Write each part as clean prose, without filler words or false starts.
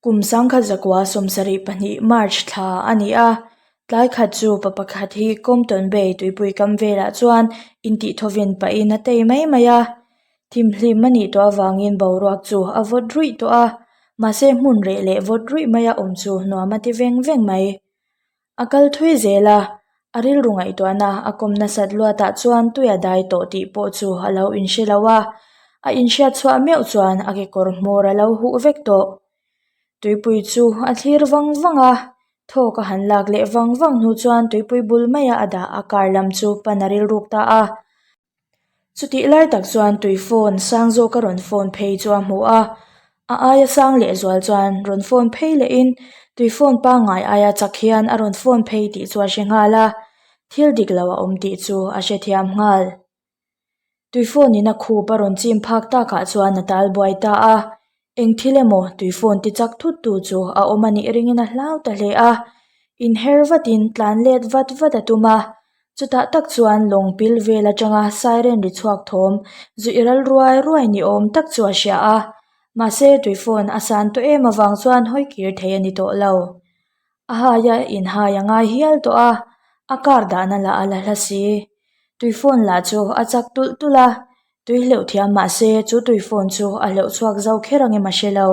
Kum 1972 March thla a ni a, tlai khat chu pa pakhat hi Compton Bay tuipui kam velah chuan intihthawvin pahin a tei mai mai a. Thimhlim a nih tawh avangin boruak chu a vawt ruih tawh a, mahse hmun reh leh vawt ruih maia awm chu nuam a ti veng veng mai. A kal thui zel a, a rilru ngaihtuahna a kawm nasat luatah chuan tui a dai tawh tih pawh chu a lo inhre lo a, a inhriat chhuah meuh chuan a kekawr hmawr a lo huh vek tawh. Tuipui chu a thlir vang vang a, thawk a han lak leh vang vang hnu chuan tuipui bul maia a dah a kar lam chu pan a rilruk ta a. Chutih lai tak chuan tui phone sang zawk a rawn phone phei chu a hmu a, a aia sang lehzual chuan rawn phone phei lehin tui phone pangngai aia chak hian a rawn phone phei tih chu a hre nghal a, thil dik lo a awm tih chu a hrethiam nghal. Tui phone in a khup a rawn chim phak takah chuan a tal buai ta a, eng thil emaw tui phone ti chak thut tu chu a awm a nih ringin a hlau ta hle a, inher vatin tlan let vat vat a tum a. Chutah tak chuan lawng pil vel atanga siren ri chhuak thawm zuih ral ruai ruai ni awm tak chu a hria a, mahse tui phone a san tawh em avang chuan hawi kir thei a ni tawh lo. A haia inhai a ngai hial tawh a, a car dahna lah a la hla si. Tui phone lah chu a chak tulh tulh a, tui hleuh thiam mahse chu tui phone chu a hleuh chhuak zo kher ang em a hre lo.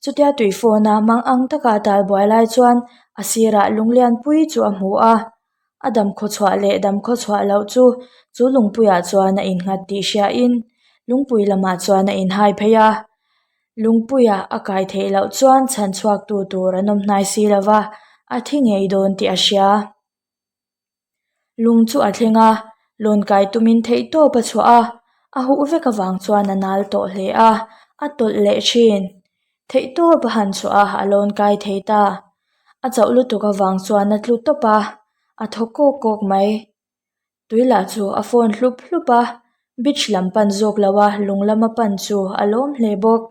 Chutia tui phone a mang ang taka a tal buai lai chuan a sirah lunglianpui chu a hmu a, a damkhaw chhuah leh damkhaw chhuah loh chu chu lungpuiah chuan a innghat tih hriain lungpui lamah chuan a inhai phei a. Lungpuia a kai theih loh chuan chhan chhuak tu tur an awm hnai si lo va, a thi ngei dawn tih a hria. Lung chu a thleng a, lawn kai tumin theih tawp a chhuah a, a huh vek avang chuan a nal tawh hle a, a tawlh leh thin. Theih tawp a han chhuah a, a lawn kai thei ta. A chauh lutuk avang chuan a tlu tawp a, a thaw kawk kawk mai. Tui lah chu a phone hlup hlup a, beach lam pan zawk lo a lung lama pan chu a lawm hle bawk.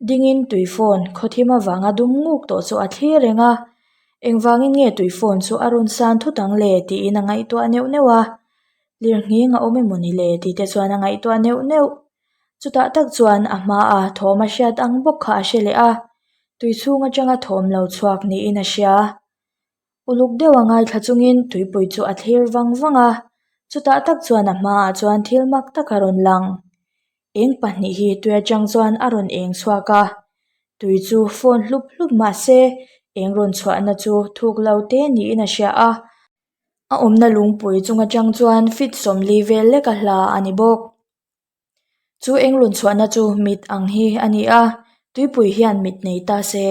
Dingin tui phone khaw thim avanga dum nguk tawh chu a thlir reng a, engvangin nge tui phone chu a rawn san thut ang le tiin a ngaihtuah neuh neuh a, lirnghing a awm emaw ni le tih te chuan a ngaihtuah neuh neuh. Chutah tak chuan a hmaa thawm a hriat ang bawk kha a hre leh a, tui chhung atanga thawm lo chhuak niin a hria. Uluk deuh a ngaithla chungin tuipui chu a thlir vang vang a, chutah tak chuan a hmaah chuan thil mak tak a rawn lang. Eng pahnih hi tui atang chuan a rawn eng chhuak a, tui chu phone hlup hlup mah se eng rawn chhuahna chu thuk lo te niin a hria a, a awmna lungpui chung atang chuan feet sawmli vel lek a hla a ni bawk. Chu eng rawn chhuahna chu mit ang hi a ni a, tuipui hian mit nei ta se,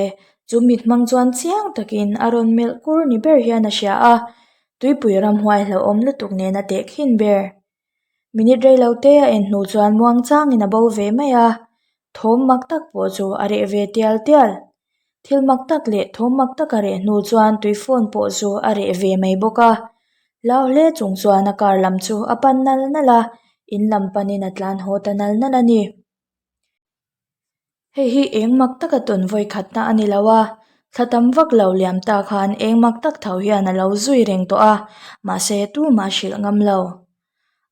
chu mit hmang chuan chiang takin a rawn melh kur ni ber hian a hria a, tuipui ramhuai hlauhawm lutuk nen a tehkhin ber. Minute rei lo te a en hnu chuan muang changin a bo ve mai a, thawm mak tak pawh chu a reh ve tial tial. Thil mak tak leh thawm mak tak a reh hnu chuan tui phone pawh chu a reh ve mai bawk a. Hlau hle chung chuan a car lam chu a pan nal nal a, in lam panin a tlan haw ta nal nal a ni. Hei hi eng mak taka tawn vawi khatna a ni lo a, thla tam vak lo liam ta khan eng mak tak tho hian a lo zui reng tawh a, mahse tumah hrilh ngam lo.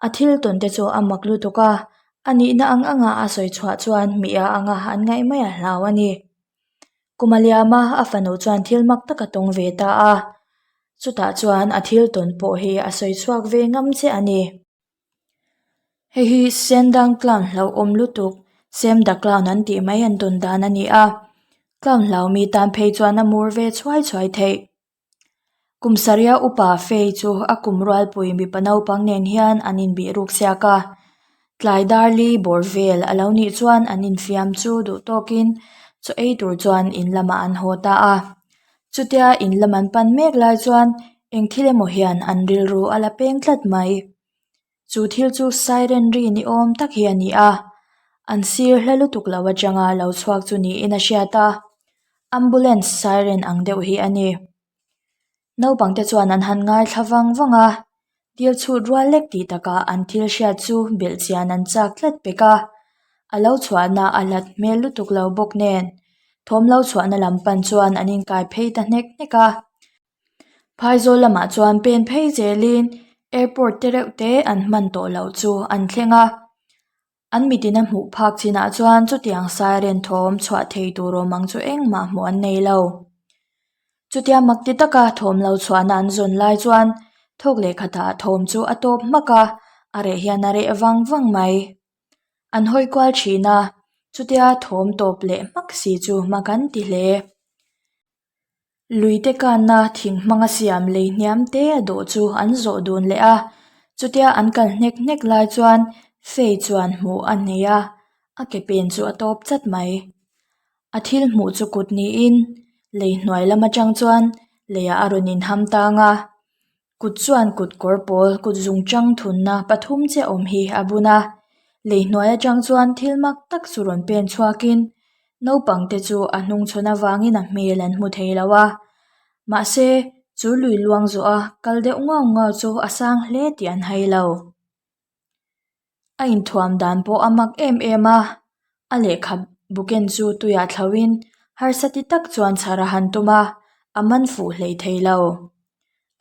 A thil tawn te chu a mak lutuk a, a nihna ang anga a sawi chhuah chuan mia anga an ngaih mai a hlau a ni. Kum a liam a, a fanu chuan thil mak tak a tawng ve ta a, chutah chuan a thil tawn pawh hi a sawi chhuak ve ngam che a ni. Hei hi Sendang clown hlauhawm lutuk, Sam the clown an tih mai an tawn dan a ni a, clown hlaumi tan phei chuan a mur ve chhuai chhuai theih. Kum sarih a upa Fei chu a kum rualpui mipa naupang nen hian an inbih ruk siak a, tlai dar li bawr vel a lo nih chuan an infiam chu duh tawkin chaw ei tur chuan in lamah an haw ta a. Chutia in lam an pan mek lai chuan eng thil emaw hian an rilru a la peng tlat mai. Chu thil chu siren ri ni awm tak hi a ni a, an sir hla lutuk lo atanga lo chhuak chu niin a hriat a, ambulance siren ang deuh hi a ni. Naupang te chuan an han ngaithla vang vang a, dil chhut rual lek tih takah an thil hriat chu belh chian an chak tlat pek a, a lo chhuahna a hlat hmel lutuk lo bawk nen thawm lo chhuahna lam pan chuan an inkai phei ta hnek hnek a. Phaizawl lamah chuan pen phei zelin airport te reuh te an hman tawh loh chu an thleng a. An mitin a hmuh phak chinah chuan chutiang siren thawm chhuah thei tur awm ang chu engmah hmuh an nei lo. Chutia mak ti taka thawm lo chhuahna an zawn lai chuan thawk leh khatah thawm chu a tawp hmak a, a reh hian a reh vang vang mai. An hawi kual thin a, chutia thawm tawp leh hmak si chu hma kan ti hle. Lui te kanna thing hmanga siam lei hniam te a dawh chu an zawh dun leh a, chutia an kal hnek hnek lai chuan fei chuan hmuh a nei a, a ke pen chu a tawp chat mai. A thil hmuh chu kut niin lei hnuai lam atang chuan leiah a rawn inham tang a, Kut chuan kut kawr pawl kut zung chang thunna pathum chiah awm hi a bun a, lei hnuai atang chuan thil mak tak chu rawn pen chhuakin naupang te chu a hnung chhawn avangin a hmel an hmu thei lo a, mahse chu lui luang zawh a kal deuh ngau ngau chu a sang hle tih an hai lo. A inthuam dan pawh a mak em em a, a lehkha bu ken chu tuiah thlauhin harsa ti tak chuan chhar a han tum a, a man fuh hlei thei lo.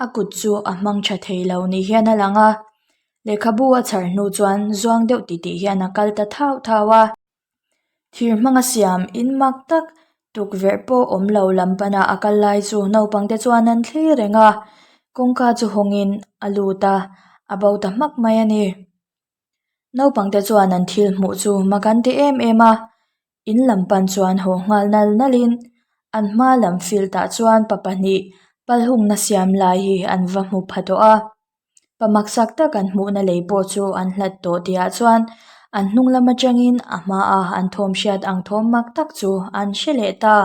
A kut chu a hmang tha thei lo ni hian a lang a, lehkhabu a chhar hnu chuan zuang deuh titih hian a kal ta thau thau a. Thir hmanga siam in mak tak tukverh pawh awm lo lam pana a kal lai chu naupang te chuan an thlir reng a, kawngka chu hawngin a lut a, a bo ta hmak mai a ni. Naupang te chuan an thil hmuh chu mak an ti em em a, in lam pan chuan haw nghal nal nal in an hma lam field ah chuan pa pahnih pal hungna siam lai hi an va hmu pha tawh a. Pa maksak tak an hmuhna lei pawh chu an hlat tawh tihah chuan an hnung lam atangin a hmaa an thawm hriat ang thawm mak tak chu an hre leh ta.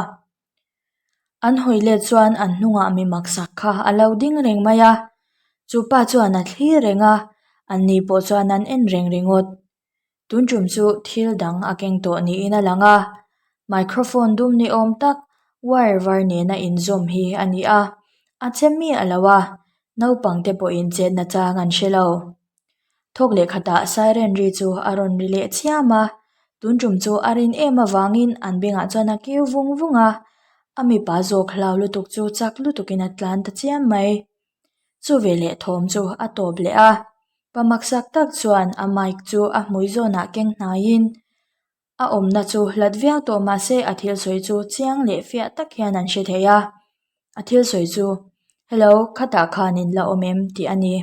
An hawi let chuan an hnungah mi maksak kha a lo ding reng mai a, chu pa chuan a thlir reng a, an ni pawh chuan an en reng ringawt. Tun tum chu thil dang a keng tawh niin a lang a, microphone dum ni awm tak wire var nena inzawm hi a ni a, a che miah lo a, naupang te pawhin chetna chang an hre lo. Thawk leh khatah siren ri chu a rawn ri leh chiam a, tun tum chu a rin em avangin an bengah chuan a kiu vung vung a, a mipa zawk hlau lutuk chu chak lutukin a tlan ta chiam mai. Chu veleh thawm chu a tawp leh a, pa maksak tak chuan a mic chu a hmui zawnah keng hnaiin a awmna chu hlat viau tawh mahse a thil sawi chu chiang leh fiah tak hian an hre thei a, a thil sawi chu Hello khatah khan in la awm em tih a ni.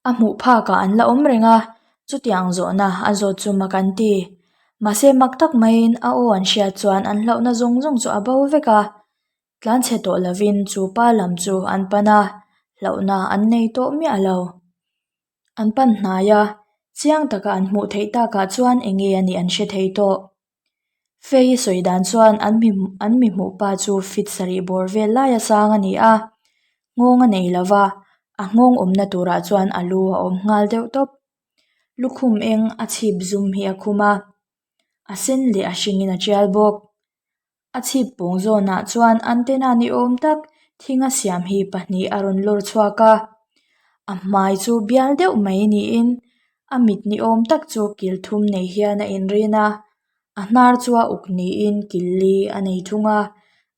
A hmuh phakah an la awm reng a, chutiang zawhna a zawt chu mak an ti. Mahse mak tak maiin a aw an hriat chuan an hlauhna zawng zawng chu a bo vek a, tlanchhe tawh lovin chu pa lam chu an pan a, hlauhna an nei tawh miah lo. An pan hnai a, chiang taka an hmuh theih takah chuan eng nge a nih an hre thei tawh. Fei sawi dan chuan an mi an mi hmuh pa chu fit sarih bawr vel laia sang a ni a, nghawng a nei lova, a nghawng awmna turah chuan a lu a awm nghal deuh tawp. Lukhum eng a chhip zum hi a khum a, a sen leh a hringin a tial bawk. A chhip pawng zawnah chuan antenna ni awm tak thinga siam hi pahnih a rawn lawr chhuak a, a hmai chu bial deuh mai niin a mit ni awm tak chu kil thum nei hian a inrin a, a hnar chu a uk niin kil li a nei thung a,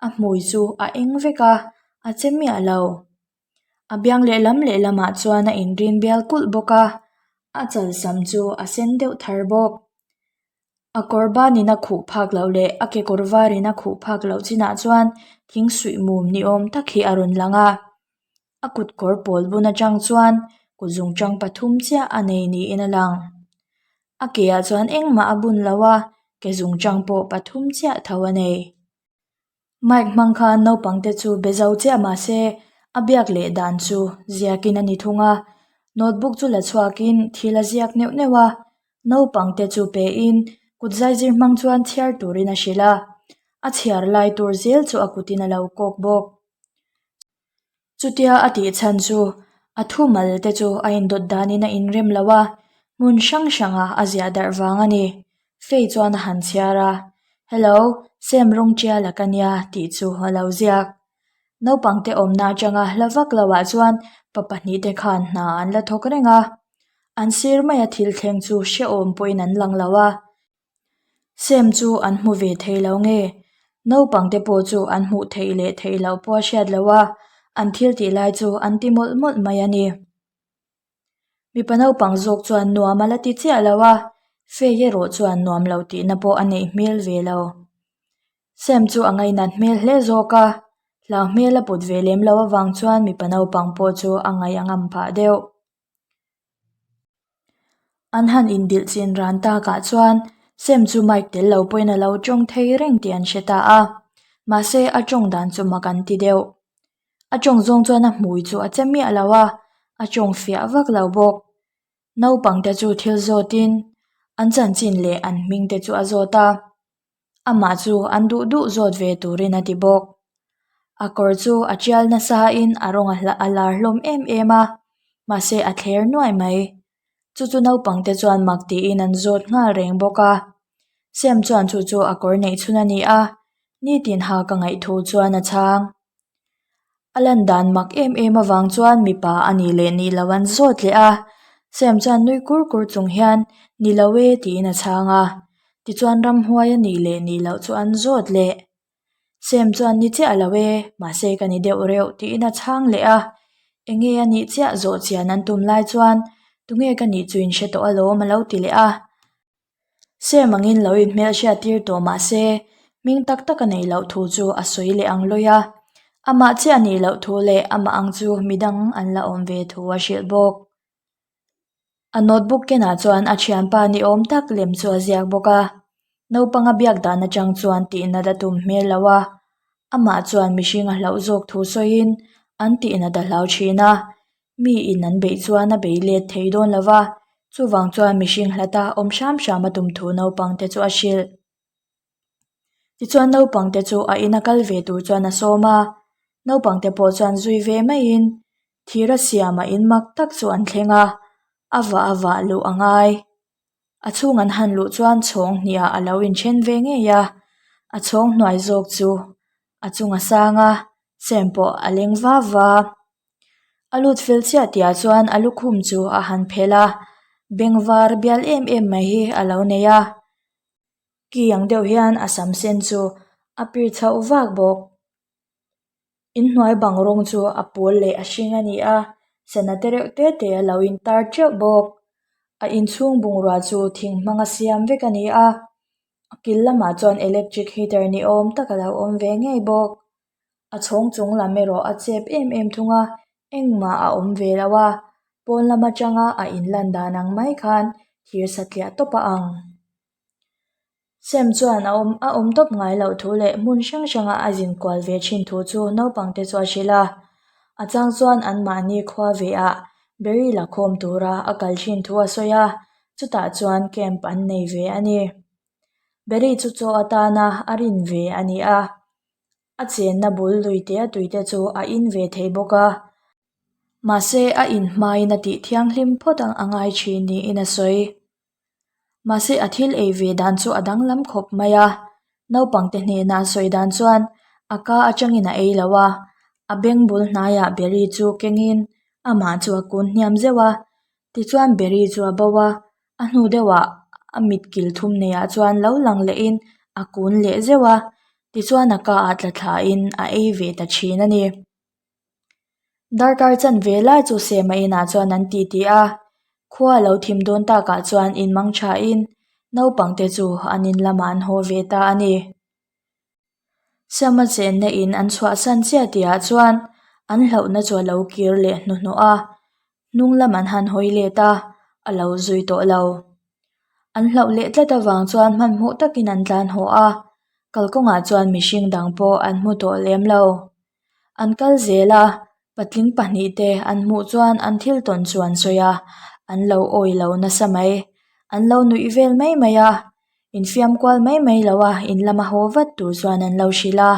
a hmui chu a eng vek a, a che miah lo. A biang lehlam lehlamah chuan a inrin bial kulh bawk a, a chalsam chu a sen deuh thar bawk. A kawr banin a khuh phak loh leh a kekawr varin a khuh phak loh chinah chuan thing suih mum ni awm tak hi a rawn lang a, a kut kawr pawl bun atang chuan kut zungtang pathum chiah a nei niin a lang. A ke ah chuan engmah a bun lo a, ke zungtang pawh pathum chiah tho a nei. Mic hmang khan naupang te chu be zo chiah mah se a biak leh dan chu ziakin a ni thung a, notebook chu la chhuakin thil a ziak neuh neuh a, naupang te chu pe in kut zaizir hmang chuan chhiar turin a hrilh a, a chhiar lai tur zel chu a kutin a lo kawk bawk. Chutia a tih chhan chu a thumal te chu a indawt danin a inrem lo a, hmun hrang hranga a ziah darh vang a ni. Fei chuan a han chhiar a, Hello, Sam rawng tial a ka nia tih chu a lo ziak. Naupang te awmna atanga hla vak loah chuan pa pahnih te khan hna an la thawk reng a, an sir maia thil thleng chu hrehawm pawhin an lang lo a. Sem chu an hmu ve thei lo nge? Naupang te pawh chu an hmuh theih leh theih loh pawh a hriat loh a, an thil tih lai chu an ti mawlh mawlh mai a ni. Mipa naupang zawk chuan nuam a la ti chiah lo a, Faye erawh chuan nuam lo tihna pawh a neih hmel ve lo. Sam chu a ngainat hmel hle zawk a, hlau hmel a put ve lem loh avang chuan mipa naupang pawh chu a ngaih a ngam phah deuh. An han indilh chin ran takah chuan Sam chu mic tel lo pawhin a lo tawng thei reng tih an hre ta a, mahse a tawng dan chu mak an ti deuh. A tawng zawng chuan a hmui chu a che miah lo a, a tawng fiah vak lo bawk. Naupang te chu thil zawtin an chanchin leh an hming te chu a zawt a, amah chu an duh duh zawt ve turin a ti bawk. A kawr chu a tial nasa in a rawng a lar hlawm em em a, mahse a thler nuai mai. Chu chu naupang te chuan mak tiin an zawt nghal reng bawk a. Sam chuan chu chu a kawr neih chhun a ni a, nitin ha ka ngaih thu chuan a chhang. A lan dan mak em em avang chuan mipa a nih leh nih loh an zawt leh a, Sam chuan nui kur kur chung hian ni lo e tiin a chhang a, tichuan ramhuai a nih leh nih loh chu an zawt leh. Sam chuan ni chiah lo e, mahse ka ni deuh reuh tiin a chhang leh a, enge a nih chiah zawh chian an tum lai chuan tunge ka nih chu in hre tawh alawm a lo ti leh a. Sam angin lo inhmelhriat tir tawh mah se, hming tak tak a neih loh thu chu a sawi leh ang lawi a. Amah chiah a nih loh thu leh amah ang chu midang an la awm ve thu a hrilh bawk. A notebook kenah chuan a thianpa ni awm tak lem chu a ziak bawk a. Naupang a biak dan atang chuan tihnat a tum hmel lo a, amah chuan mihring a hlauh zawk thu sawiin an tihnat a hlau thin a. Mi in an beih chuan a bei let thei dawn lo va, chuvang chuan mihring hlata awm hram hram a tum thu naupang te chu a hrilh. Tichuan naupang te chu a ina kal ve tur chuan a sawm a, naupang te pawh chuan zui ve maiin thir a siam a in mak tak chu an thleng a, a vah a vah luh a ngai. A chhung an han luh chuan chhawng hniah a lo inthen ve ngei a, a chhawng hnuai zawk chu a chung a sang a, Sam pawh a leng va va. A lut fel chiah tihah chuan a lukhum chu a han phelh a, beng var bial em em mai hi a lo nei a, ki ang deuh hian a sam sen chu a pir chhoh vak bawk. Inhnuai bang rawng chu a pawl leh a hring a ni a, sana te reuh te te a lo intar teuh bawk. A inchhung bungrua chu thing hmanga siam vek a ni a, a kil lamah chuan electric heater ni awm tak a lo awm ve ngei bawk. A chhawng chung lam erawh a chep em em thung a, engmah a awm ve lo a, pawn lam atanga a inlan dan ang mai khan thir satliah tawp a ang. Sam chuan a awm a awm tawp ngai loh thu leh hmun hrang hranga a zin kual ve thin thu chu naupang te chu a hrilh a, a chang chuan anmahni khua ve ah berry la khawm tura a kal thin thu a sawi a, chutah chuan camp an nei ve a ni. Berry chu chaw atana a rin ve a ni a, a chenna bul lui te a tui te chu a in ve thei bawk a, mahse a in hmain a tih thianghlim phawt ang a ngai thin niin a sawi. Mahse a thil ei ve dan chu a danglam khawp mai a, naupang te hnena a sawi dan chuan a ka atangin a ei lo a, a beng bul hnaiah berry chu kengin amah chu a kun hniam zeuh a, tichuan berry chu a bo a, a hnu deuhah a mit kil thum neiah chuan lo lang lehin a kun leh zeuh a, tichuan a ka ah tla thlain a ei ve ta thin a ni. Darkar chan ve lai chu Sema inah chuan an ti ti a, khua a lo thim dawn takah chuan in mang thain naupang te chu an in lamah an haw ve ta a ni. Sema chenna in an chhuahsan chiah tihah chuan an hlauhna chu a lo kir leh hnuhnawh a, hnung lam an han hawi let a, a lo zui tawh lo. An hlauh leh tlat avang chuan hmanhmawh takin an tlan haw a, kalkawngah chuan mihring dang pawh an hmu tawh lem lo. An kal zel a, patling pahnih te an hmuh chuan an thil tawn chu an sawi a, an lo awi lo nasa mai. An lo nuih vel mai mai a, infiam kual mai mai lo a in lama haw vat tur chuan an lo hrilh a.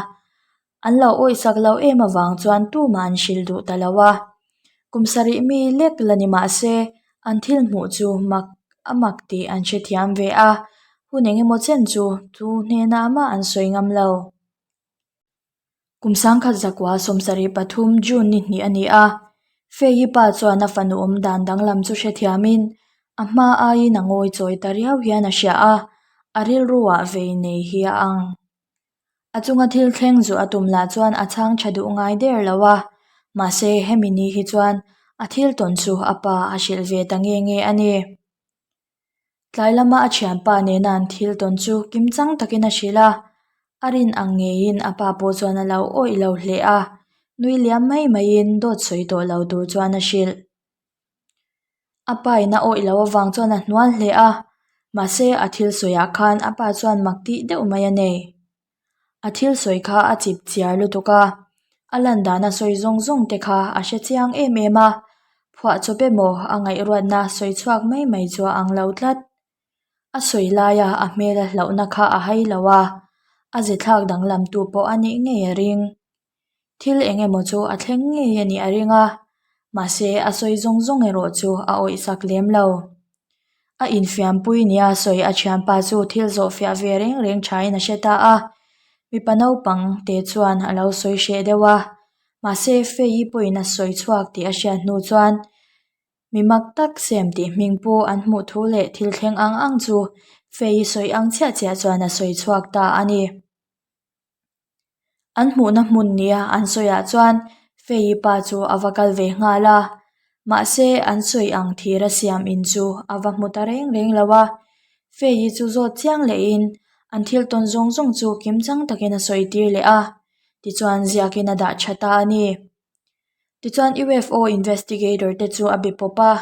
An lo awihsak lo em avang chuan tumah an hrilh duh ta lo a. Kum sarih mi lek la ni mah se an thil hmuh chu mak a mak tih an hrethiam ve a, hun engemaw chen chu chu hnenah mah an sawi ngam lo. Kum sangkhat zakua 73 June ni hnih a ni a, Fei-i pa chuan a fanu awm dan danglam chu hrethiamin a hma aiin a ngawi chawi ta riau hian a hria a, a rilruah vei nei hi a ang. A chunga thil thleng zu a tum lah chuan a chhang tha duh ngai der lo a, mahse hemi ni hi chuan A thil tawn chu a pa a hrilh ve ta nge nge a ni. Tlai lama a thianpa nena an thil tawn chu kimchang takin a hrilh a, a rin ang ngeiin a pa pawh chuan a lo awih lo hle a, nui liam mai maiin dawt sawi tawh lo tur chuan a hrilh. A pa in a awih loh avang chuan a hnual hle a, mahse a thil sawiah khan a pa chuan mak tih deuh mai a nei. A thil sawi kha a chip chiar lutuk a, a lan dan a sawi zawng zawng te kha a hre chiang em em a, phuahchawp emaw a ngaihruatna sawi chhuak mai mai chu a ang lo tlat. A sawi laia a hmel a hlauhna kha a hai lo a, a ze thlak danglam tu pawh a nih ngei a ring. Thil eng emaw chu a thleng ngei a nih a ring a, mahse a sawi zawng zawng erawh chu a awih sak lem lo. A infiampui nia sawi a thianpa chu thil zawh fiah ve reng reng thain a hre ta a, mipa naupang te chuan a lo sawi hreh deuh a, mahse Fei-i pawhin a sawi chhuak tih a hriat hnu chuan mi mak tak sem tih hming pawh an hmuh thu leh thil thleng ang ang chu Fei-i sawi ang chiah chiah chuan a sawi chhuak ta a ni. An hmuhna hmun nia an sawiah chuan Fei pa chu a va kal ve nghal a, mahse an sawi ang thir a siam in chu a va hmu ta reng reng lo a. Fei chu zawt chiang lehin an thil tawn zawng zawng chu kim chang takin a sawi tir leh a, tichuan ziakin a dah tha ta a ni. Tichuan UFO investigator te chu a be pawp a,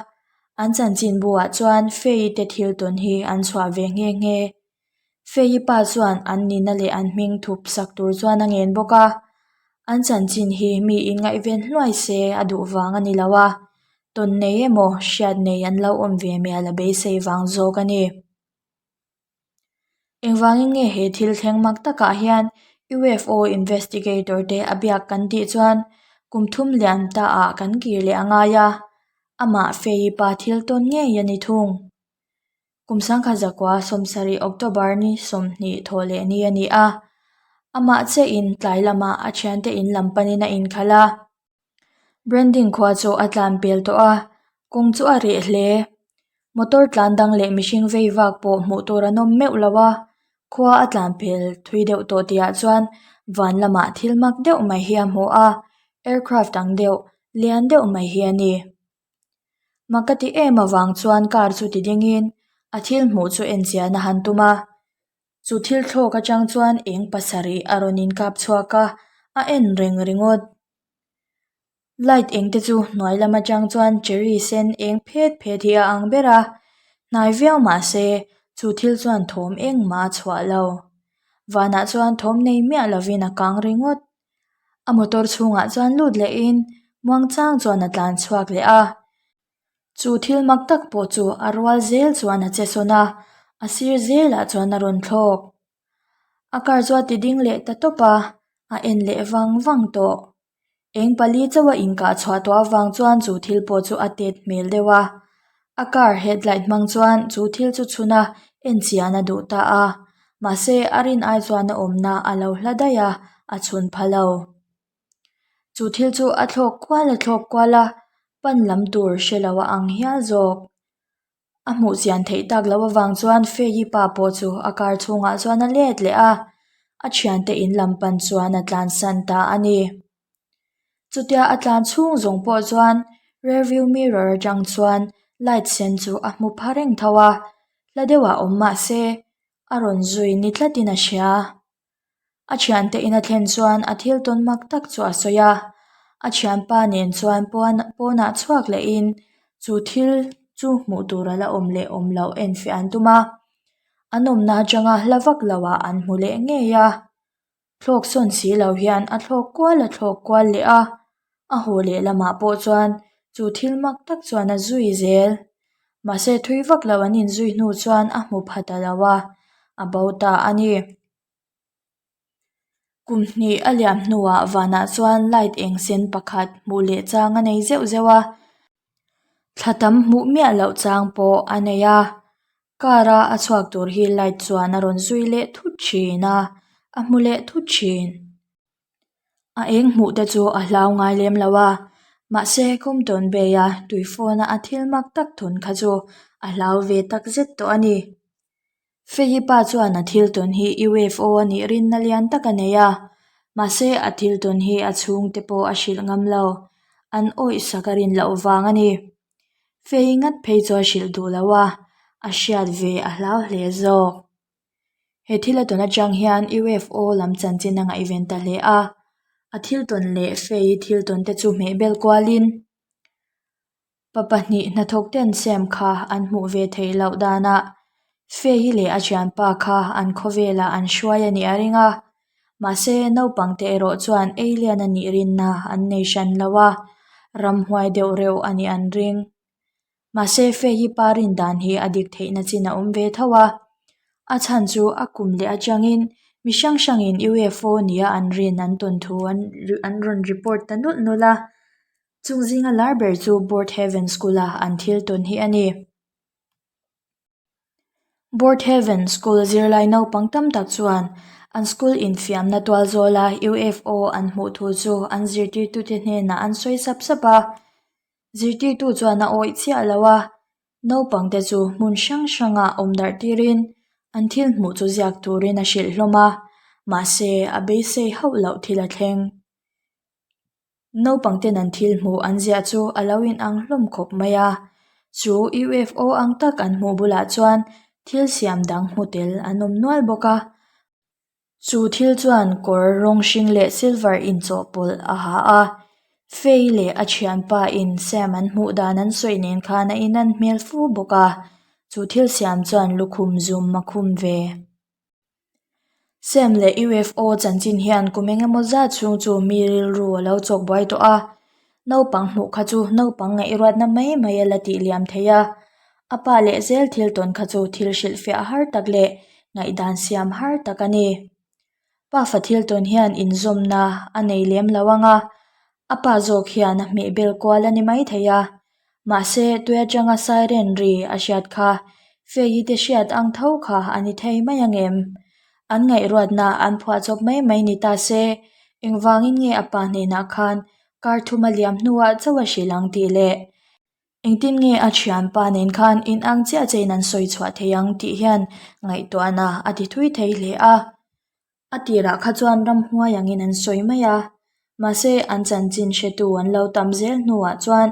an chanchinbu ah chuan Fei te thil tawn hi an chhuah ve nghe nghe. Fei pa chuan an nihna leh an hming thup sak tur chuan a ngen bawk a, an chanchin hi mi inngaihven hluai se a duh vang a ni lo a, tawn nei emaw hriat nei an lo awm ve mial a beisei vang zawk a ni. Engvangin nge he thil thleng mak takah hian UFO investigator te a biak kan tih chuan kum thum lian ta ah kan kir leh a ngai a, amah Fei pa thil tawn ngei a ni thung. Kum sangkhat zakua sawmsarih October ni 20 thawh leh ni a ni a, amah chiahin tlai lamah a thiante in lam panin a inkhalh a. Branding khua chu a tlan pel tawh a, kawng chu a reh hle. Motor tlan dang leh mihring vei vak pawh hmuh tur an awm meuh lo a, khua a tlan pel thui deuh tawh tihah chuan van lamah thil mak deuh mai hi a hmu a, aircraft ang deuh, lian deuh mai hi a ni. Mak ka ti em avang chuan car chu ti dingin a thil hmuh chu en chian a han tum a, chu thil thlawk atang chuan eng pasarih a rawn inkap chhuak a, a en reng ringawt. Light eng te chu hnuai lam atang chuan cherry sen eng phet phet hi a ang ber a, hnai viau mah se chu thil chuan thawm engmah a chhuah lo. Vanah chuan thawm nei miah lovin a kang ringawt. A motor chhungah chuan lut lehin muangchang chuan a tlan chhuak leh a, chu thil mak tak pawh chu a rual zel chuan a che sawn a, a sir zelah chuan a rawn thlawk. A car chu a ti ding leh ta tawp a, a en leh vang vang tawh. Eng pali chauh a inkah chhuah tawh avang chuan chu thil pawh chu a tet hmel deuh a, a car headlight hmang chuan chu thil chu chhun a en chian a duh ta a, mahse a rin ai chuan a awmna a lo hla daih a, a chhun pha lo. Chu thil chu a thlawk kual a thlawk kual a, pan lam tur hre lo a ang hial zawk. A hmuh chian theih tak loh avang chuan Fei-i pa pawh chu a car chhungah chuan a let leh a, a thiante in lam pan chuan a tlansan ta a ni. Chutia a tlan chhung zawng pawh chuan rear view mirror atang chuan light sen chu a hmu pha reng tho a, hla deuhah awm mah se a rawn zui ni tlatin a hria. A thiante in a thlen chuan a thil tawn mak tak chu a sawi a, a thianpa nen chuan pawn pawnah chhuak lehin chu thil chu hmuh tur a la awm leh awm loh enfiah an tum a, an awmna atanga hla vak loah an hmu leh ngei a. Thlawk sawn si lo hian a thlawk kual a thlawk kual leh a, a haw leh lamah pawh chuan chu thil mak tak chuan a zui zel. Mahse thui vak lo an inzui hnu chuan a hmu pha ta lo a, a bo ta a ni. Kum hnih a liam hnuah vanah chuan light eng sen pakhat hmuh leh chang a nei zeuh zeuh a, thla tam hmuh miah loh chang pawh a nei a. Car a a chhuak tur hi light chuan a rawn zui leh thut thin a, a hmu leh thut thin. A eng hmuh te chu a hlau ngai lem lo a, mahse Compton Bay a tui phone a a thil mak tak thawn kha chu a hlau ve tak zet tawh a ni. Fei pa chuan a thil tawn hi UFO a nih rinna lian tak a nei a, mahse a thil tawn hi a chhungte pawh a hrilh ngam lo. an awih sak a rin loh vang a ni. Fei ngat phei chu a hrilh duh lo a, a hriat ve a hlau hle zawk. He thil a tawn atang hian UFO lam chanchin a ngaihven ta hle a, a thil tawn leh Fei thil tawn te chu hmeh bel kualin pa pahnih hnathawk ten Sam kha an hmuh ve theih loh danah Fei leh a thianpa kha an khawvelah an hruai a nih a ring a, mahse naupang te erawh chuan alien a nih rinna an nei hran lo a, ramhuai deuh reuh a nih an ring. Mahse Fei pa rin dan hi a dik theihna chin a awm ve tho a, a chhan chu a kum leh atangin mi hrang hrangin UFO nia an rin an tawn thu an rawn report ta nulh nulh a, chung zinga lar ber chu Broadhaven School a an thil tawn hi a ni. Broadhaven School zirlai naupang tam tak chuan an school infiamna tual zawla UFO an hmuh thu chu an zirtirtute hnenah an sawi sap sap a. Zirtirtu chuan a awih chiah lo a, naupangte chu hmun hrang hrangah awm darh tirin an thil hmuh chu ziak turin a hrilh hlawm a, mahse a beisei hauh loh thil a thleng. Naupangten an thil hmuh an ziah chu a lo inang hlawm khawp mai a, chu UFO ang tak an hmuh bulah chuan thil siam dang hmu tel an awm nual bawk a. Chu thil chuan kawr rawng hring leh silver inchawhpawlh a ha a, Fei leh a thianpa in Sam an hmuh dan an sawi nen khan a inan hmel fu bawk a, chu thil siam chuan lukhum zum a khum ve. Sam leh UFO chanchin hian kum eng emaw zat chhung chu mi rilru a lo chawk buai tawh a, naupang hmuh kha chu naupang ngaihruatna mai mai a la tih liam thei a, A pa leh zel thil tawn kha chu thil hrilhfiah har tak leh ngaihdan siam har tak a ni. Pafa thil tawn hian inzawmna a nei lem lo ang a, a pa zawk hian a hmeh bel kual a ni mai thei a. Mahse, tui atanga siren ri a hriat kha Fei te hriat ang tho kha a ni thei mai ang em? An ngaihruatna an phuahchawp mai mai ni ta se, engvangin nge a pa hnenah khan kar thum a liam hnuah chauh a hrilh ang tih leh Engtin nge a thianpa nen khan inang chiah chein an sawi chhuah thei ang tih hian ngaihtuahna a ti thui thei hle a. A tirah kha chuan ramhuai angin an sawi mai a, mahse an chanchin hretu an lo tam zel hnuah chuan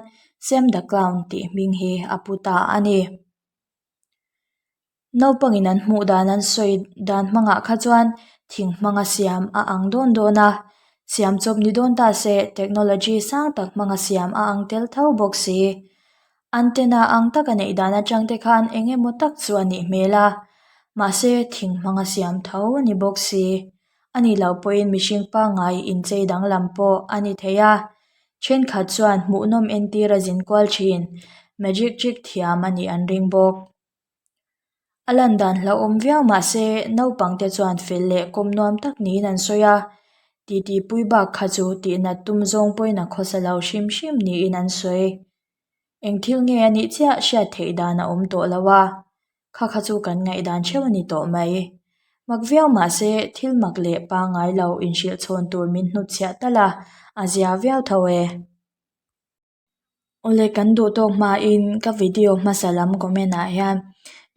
Sam the Clown tih hming hi a pu ta a ni. Naupangin an hmuh dan an sawi dan hmangah kha chuan thing hmanga siam a ang dawn dawn a, siam chawp ni dawn ta se technology sang tak hmanga siam a ang tel tho bawk si. Antenna ang taka neih dan atang te khan eng emaw tak chu a nih hmel a, mahse thing hmanga siam tho a ni bawk si. A nih loh pawhin mihring pangngai inchei danglam pawh a ni thei a, thenkhat chuan hmuhnawm entir a zin kual thin, magic trick thiam a nih an ring bawk. A lan dan hlauhawm viau mah se naupang te chuan fel leh kawm nuam tak niin an sawi a, titi pui bak kha chu tihnat tum zawng pawhin a khawsa lo hrim hrim niin an sawi. Eng thil nge a nih chiah hriat theih dan a awm tawh lo a, kha kha chu kan ngaihdan theuh a ni tawh mai. Mak viau mah se thil mak leh pangngai lo inhrilh chhawn tur min hnutchhiah tal a, a zia viau tho e. Awle kan duh tawk hmain ka video hmasa lam comment ah hian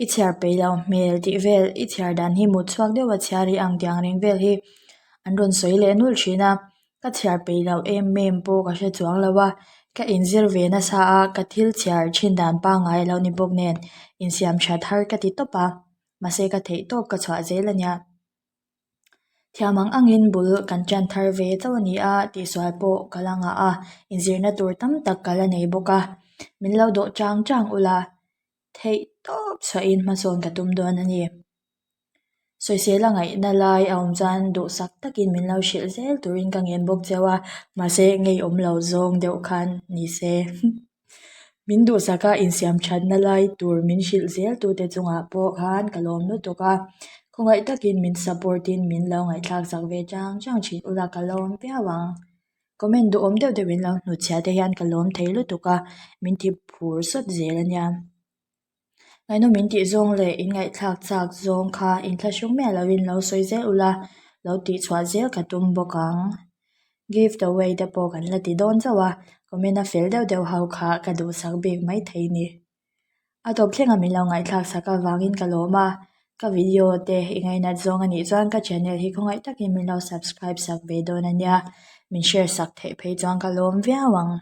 i chhiar peih loh hmel tih vel i chhiar dan hi mut chhuak deuh a chhiar i ang tih ang reng vel hi an rawn sawi leh nulh thin a ka chhiar peih loh em em pawh ka hre chuang lo a ka inzir ve nasa a ka thil chhiar thin dan pangngai a lo ni bawk nen insiam that har ka ti tawp a mahse ka theih tawp ka chhuah zel a nia. Thiam ang angin bul kan tan thar ve chauh a ni a tihsual pawh ka la ngah a inzirna tur tam tak ka la nei bawk a min lo dawh chang chang ula theih tawp chhuahin hmasawn ka tum dawn a ni. Sawisel a ngaihna lai a awm chuan duhsak takin min lo hrilh zel turin ka ngen bawk cheu a mahse ngeiawm lo zawng deuh khan ni se. Min duhsak a insiam thatna lai tur min hrilh zel tute chungah pawh khan ka lawm lutuk a, khawngaih takin min support in min lo ngaihthlak chak ve chang chang thin ula ka lawm viau ang. Comment duhawm deuh deuh in lo hnutchhiah te hian ka lawm thei lutuk a, min ti phur sawt zel a nia. Ngaihnawm in tih zawng leh in ngaihthlak chak zawng kha inthlahrung miah lovin lo sawi zel ula, lo tih chhuah zel ka tum bawk ang. Gift away te pawh kan la ti dawn chauh a, comment a fel deuh deuh ho kha ka duhsak bik maithei ni. A tawp thleng a min lo ngaihthlak sak avangin ka lawm a, ka video te i ngainat zawng a nih chuan ka channel hi khawngaih takin min lo subscribe sak ve dawn a nia, min share sak theih phei chuan ka lawm viau ang.